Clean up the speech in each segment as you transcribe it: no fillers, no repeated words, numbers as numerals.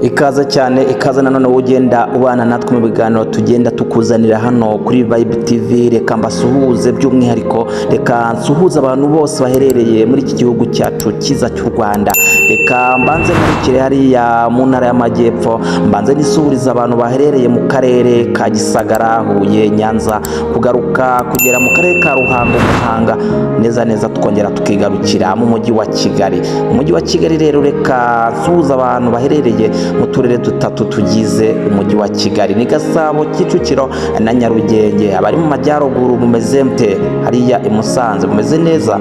Ikaze cyane, ikaze nanone wowe ugenda ubana natwe mu biganiro tugenda tukuzanira hano kuri Vibe TV. Reka mbasuhuze by'umwihariko, reka nsuhuze abantu bose baherereye muri iki gihugu cyacu cyiza cy'u Rwanda. Reka mbanze nkurikire hariya mu Ntara y'Amajyepfo, mbanze nisuhuriza abantu baherereye mu karere ka Gisagara, Huye, Nyanza, kugaruka kugera mu karere ka Ruhango, Muhanga, neza neza tukongera tukigarukira mu mujyi wa Kigali. Mu mujyi wa Kigali rero, reka nsuhuze abantu baherereye mu turere dutatu tugize umujyi wa Kigali, ni Gasabo, Kicukiro na Nyarugenge. Abari mu majyaruguru mumeze mute? Hariya i Musanze mumeze neza?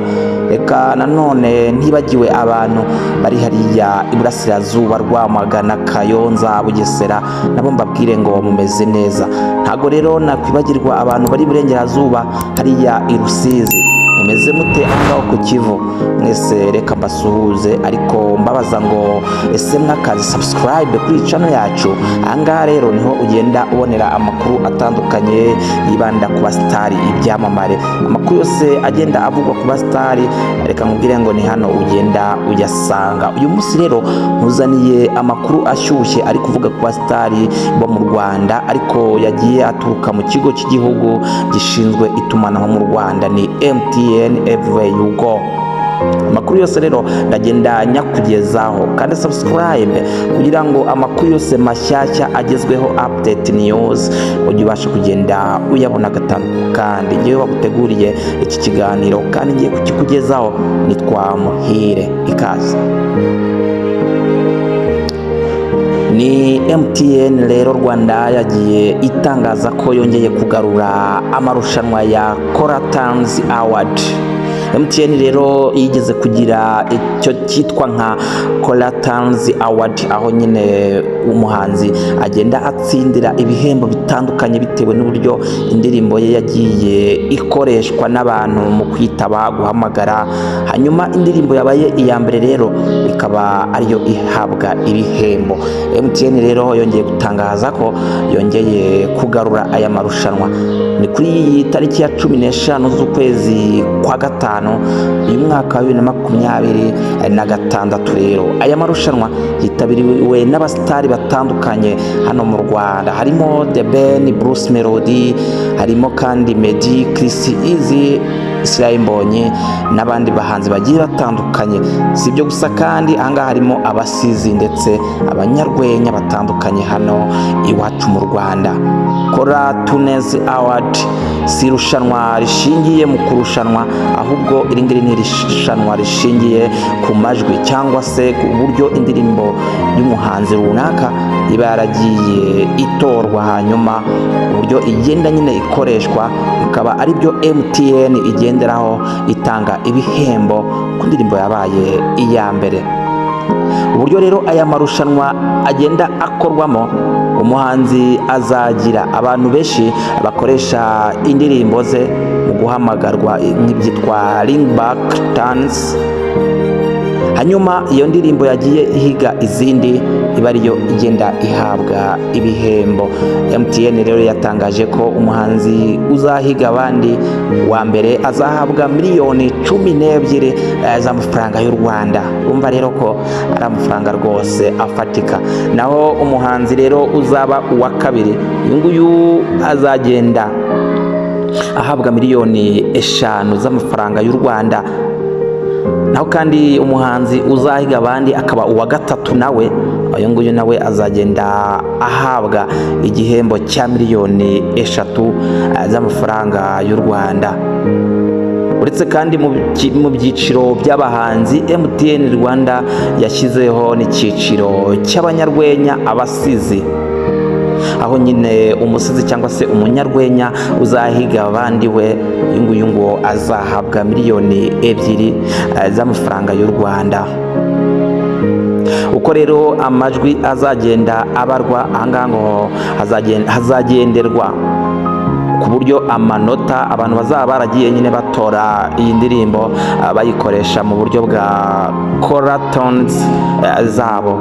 Reka nanone ntibagiwe abantu bari hariya iburasirazuba, Rwamagana, Kayonza, Bugesera, nabo mbabwire ngo mumeze neza. Ntabwo rero nakwibagirwa abantu bari iburengerazuba, hariya i Rusizi, mumeze mute aho ngaho ku Kivu? Mwese reka mbasuhuze, ariko mbabaza ngo ese mwakazi subscribe kuri channel yacu? Ahangaha rero niho ugenda ubonera amakuru atandukanye yibanda ku basitari, ibyamamare, amakuru yose agenda avugwa ku basitari, reka nkubwire ngo ni hano ugenda uyasanga. Uyu munsi rero nkuzaniye amakuru ashyushye ari kuvuga ku basitari bo mu Rwanda, ariko yagiye aturuka mu kigo cy'igihugu gishinzwe itumanaho mu Rwanda, ni MTN Everywhere You Go. Amakuru yose rero ndagenda nyakugezaho, kandi subscribe kugira ngo amakuru yose mashyashya agezweho, update news, ujye ubasha kugenda uyabona gatanu. Kandi ngewe waguteguriye iki kiganiro kandi ngiye kukikugezaho nitwa Muhire. Ikaze. Ni MTN rero Rwanda yagiye itangaza ko yongeye kugarura amarushanwa ya Kora Tunes Award. MTN rero yigeze kugira icyo cyitwa nka Kora Tunes Award, aho nyine umuhanzi agenda atsindira ibihembo bitandukanye bitewe n'uburyo indirimbo ye yagiye ikoreshwa n'abantu mu kwitaba, guhamagara, hanyuma indirimbo yabaye iya mbere rero ikaba ariyo ihabwa ibihembo. MTN rero yongeye gutangaza ko yongeye kugarura aya marushanwa. Ni kuri iyi tariki ya 15 z'ukwezi kwa gatanu uyu mwaka wa 2026. Rero aya marushanwa yitabiriwe n'abasitari batandukanye hano mu Rwanda, harimo The Ben, Bruce Melody, harimo kandi Meddy, Chris Eazy, Israel Mbonyi n'abandi bahanzi bagiye batandukanye. Si ibyo gusa kandi, ahangaha harimo abasizi ndetse abanyarwenya batandukanye hano iwacu mu Rwanda. Kora Tunes Award si irushanwa rishingiye mu kurushanwa, ahubwo iri ngiri ni irushanwa rishingiye ku majwi cyangwa se ku buryo indirimbo y'umuhanzi runaka iba yaragiye itorwa, hanyuma uburyo igenda nyine ikoreshwa ikaba aribyo MTN igenderaho itanga ibihembo ku ndirimbo yabaye iya mbere. Uburyo rero aya marushanwa agenda akorwamo, umuhanzi azagira abantu benshi bakoresha indirimbo ze mu guhamagarwa, nk'ibyitwa ringback tones, hanyuma iyo ndirimbo yagiye ihiga izindi iba ariyo igenda ihabwa ibihembo. MTN rero yatangaje ko umuhanzi uzahiga abandi wa mbere azahabwa miliyoni 12 z'amafaranga y'u Rwanda. Urumva rero ko ari amafaranga rwose afatika. Naho umuhanzi rero uzaba uwa kabiri, uyu nguyu azagenda ahabwa miliyoni 5 z'amafaranga y'u Rwanda. Naho kandi umuhanzi uzahiga abandi akaba uwa gatatu, nawe uyu nguyu nawe azagenda ahabwa igihembo cya miliyoni 3 z'amafaranga y'u Rwanda. Uretse kandi mu byiciro by'abahanzi, MTN Rwanda yashyizeho n'icyiciro cy'abanyarwenya, abasizi, aho nyine umusizi cyangwa se umunyarwenya uzahiga abandi we, uyu nguyu ngo azahabwa miliyoni 2 z'amafaranga y'u Rwanda. Uko rero amajwi azagenda abarwa ahangaha, ngo hazagenderwa ku buryo amanota abantu bazaba baragiye nyine batora iyi ndirimbo, bayikoresha mu buryo bwa caller tones zabo.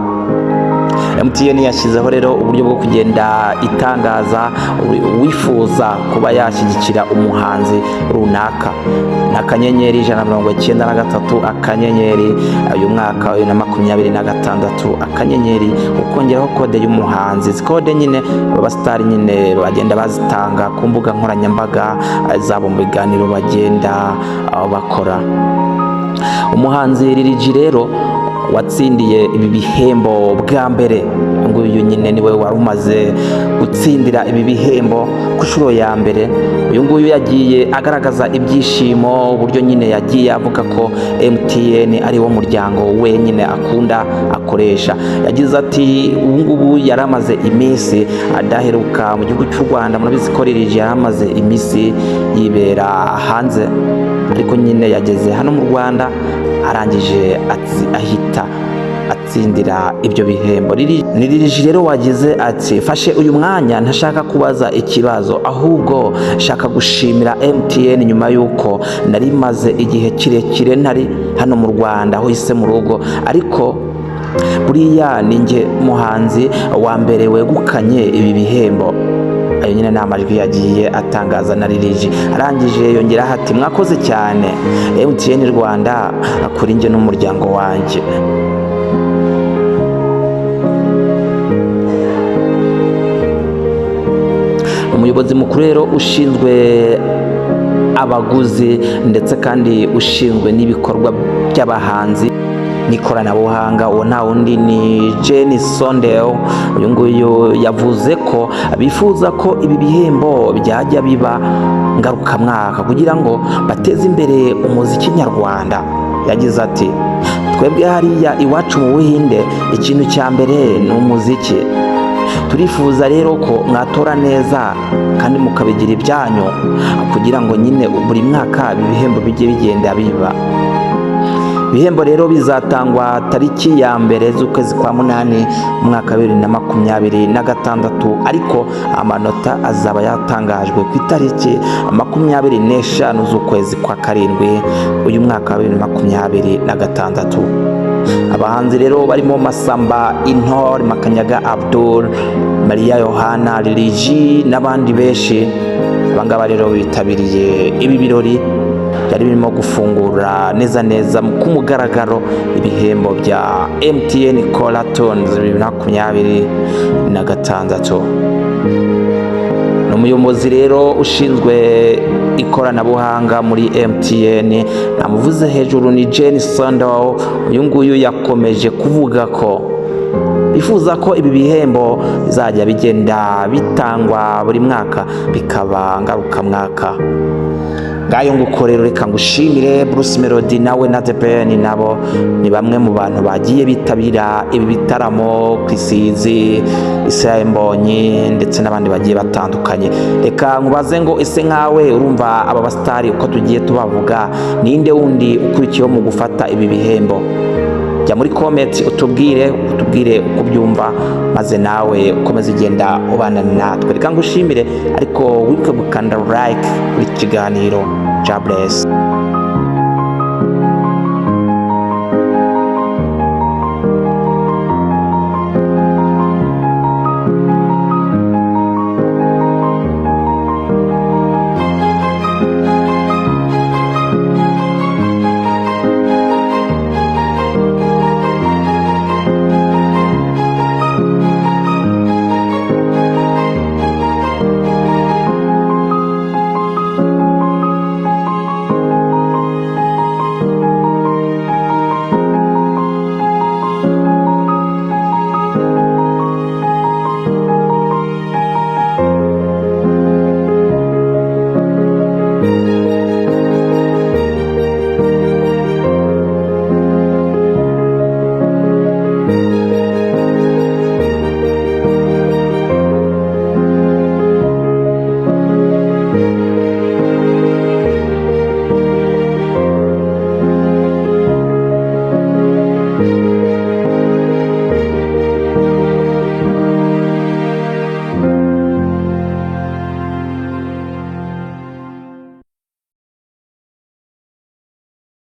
MTN yashyizeho rero uburyo bwo kugenda itangaza uwifuza kuba yashyigikira umuhanzi runaka ni *193* uyu mwaka wa 2026*, ukongeraho kode y'umuhanzi. Izi kode nyine abasitari nyine bagenda bazitanga ku mbuga nkoranyambaga zabo mu biganiro bagenda bakora. Umuhanzi Lil G rero watsindiye ibi bihembo bwa mbere, nguyu nyine niwe wari umaze gutsindira ibi bihembo ku nshuro ya mbere. Uyu nguyu yagiye agaragaza ibyishimo, uburyo nyine yagiye avuga ko MTN ari wo muryango we nyine akunda akoresha. Yagize ati ubu ngubu yari amaze iminsi adaheruka mu gihugu cy'u Rwanda. Murabizi ko Lil G yari amaze iminsi yibera hanze, ariko nyine yageze hano mu Rwanda arangije ahita atsindira ibyo bihembo. Ni Lil G rero wagize ati: "Fashe uyu mwanya ntashaka kubaza ikibazo, ahubwo shaka gushimira MTN nyuma y'uko nari maze igihe kirekire ntari hano mu Rwanda aho ise mu rugo, ariko buriya ni njye muhanzi wa mbere wegukanye ibi bihembo." Ayo nyine ni amajwi yagiye atangaza na Lil G. Arangije yongeraho ati: "Mwakoze cyane MTN Rwanda kuri njye n'umuryango wanjye." Umuyobozi mukuru rero ushinzwe abaguzi ndetse kandi ushinzwe n'ibikorwa by'abahanzi n'ikoranabuhanga, uwo nta wundi ni Jenny Sondel. Uyu nguyu yavuze ko bifuza ko ibi bihembo byajya biba ngarukamwaka kugira ngo bateze imbere umuziki nyarwanda. Yagize ati: "Twebwe hariya iwacu mu Buhinde ikintu cya mbere ni umuziki. Turifuza rero ko mwatora neza kandi mukabigira ibyanyu kugira ngo nyine buri mwaka ibi bihembo bijye bigenda biba." Ibihembo rero bizatangwa tariki ya 1 z'ukwezi kwa 8 mu mwaka wa 2026, ariko amanota azaba yatangajwe ku itariki 25 z'ukwezi kwa 7 uyu mwaka wa 2026. Abahanzi rero barimo Masamba Intore, Makanyaga Abdul, Mariya Yohana, Lil G n'abandi benshi. Abangaba rero bitabiriye ibi birori byari birimo gufungura neza neza ku mugaragaro ibihembo bya MTN Kora Tunz 2026. Ni umuyobozi rero ushinzwe ikoranabuhanga muri MTN namuvuze hejuru, ni Jane Sandow. Uyu nguyu yakomeje kuvuga ko bifuza ko ibi bihembo bizajya bigenda bitangwa buri mwaka bikaba ngarukamwaka. Ngayo nguko rero, reka ngushimire. Bruce Melody nawe na The Ben nabo ni bamwe mu bantu bagiye bitabira ibi bitaramo, Kwisizi, Israel Mbonyi ndetse n'abandi bagiye batandukanye. Reka nkubaze ngo ese nkawe urumva aba basitari uko tugiye tubavuga, ninde wundi ukurikiyeho mu gufata ibi bihembo? Jya muri comment utubwire uko ubyumva, maze nawe ukomeze ugenda ubana natwe. Reka ngushimire, ariko wibuke gukanda like kuri kiganiro. God bless.